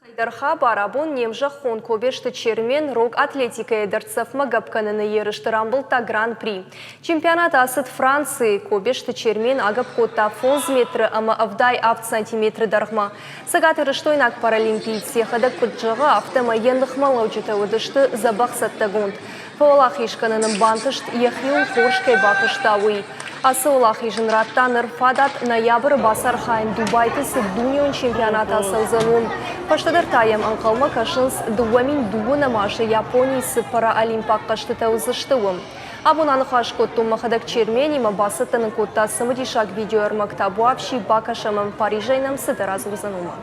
Дӕр хабар абон не мзӕххон Кобесты Чермен рог атлетикӕйы дӕрддзӕфмӕ гӕпп кӕныны ерысты рамбылдта Гран-при. Чемпионат ацыд Францийы. Кобесты Чермен агӕпп кодта фондз метры ӕмӕ 77 сантиметры дӕргъмӕ. Цӕгатирыстойнаг паралимпиец йӕхӕдӕг куыд зӕгъы, афтӕмӕй йӕ ныхмӕлӕуджытӕ уыдысты дзӕбӕх цӕттӕгонд. Фӕуӕлахиз кӕнын ын бантыст, йӕхиуыл хорз кӕй бакуыста, уый. Ацы уӕлахиз ын радта ныр фадат ноябры бацархайын Дубайты цы дунеон чемпионат ацӕудзӕн, уым. Фӕстӕдӕр та йӕм ӕнхъӕлмӕ кӕсынц 2012 азы Японийы цы параолимпаг хъӕзтытӕ уыдзысты, уым. Абон аныхас кодтон мӕхӕдӕг Черменимӕ, бацӕттӕ нын кодта цымыдисаг видеоӕрмӕг Табуафси, бакӕсӕм ӕм, Парижӕй нӕм цыдӕр радзурдзӕн, уымӕ.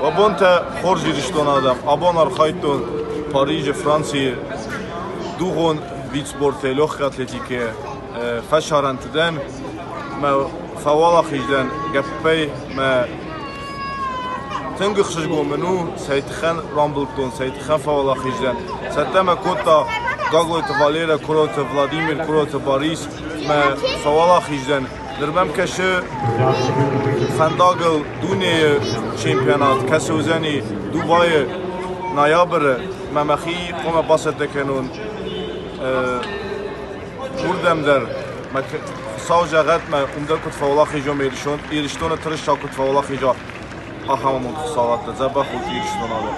Абонтӕ хорз Ирыстоны адӕм. Абон архайдтон Парижы, Францийы дугъон вид спортӕй, легкой атлетикӕйӕ фӕсарӕнты дӕн. Мӕ фӕуӕлахиз дӕн гӕппӕй. Мӕ тынг ӕхсызгон мын у, цӕй тыххӕн рамбылдтон, цӕй тыххӕн фӕуӕлахиз дӕн. Цӕттӕ мӕ кодта Гаглойты Валерӕ, Куроты Владимир, Куроты Барис. Мӕ фӕуӕлахиз дӕн. Ныр мӕм кӕсы фӕндагыл дунейы чемпионат, кӕцы уыдзӕни Дубайы ноябры, мӕ мӕхи хъуамӕ бацӕттӕ кӕнон уырдӕм дӕр. Мӕ Хуыцау зӕгъӕд, мӕ уым дӕр куыд фӕуӕлахиз уом Ирыстоны тырыса куыд фӕуӕлахиз уа, ахӕм амонд Хуыцау радта. Дзӕбӕх ут Ирыстоны адӕм.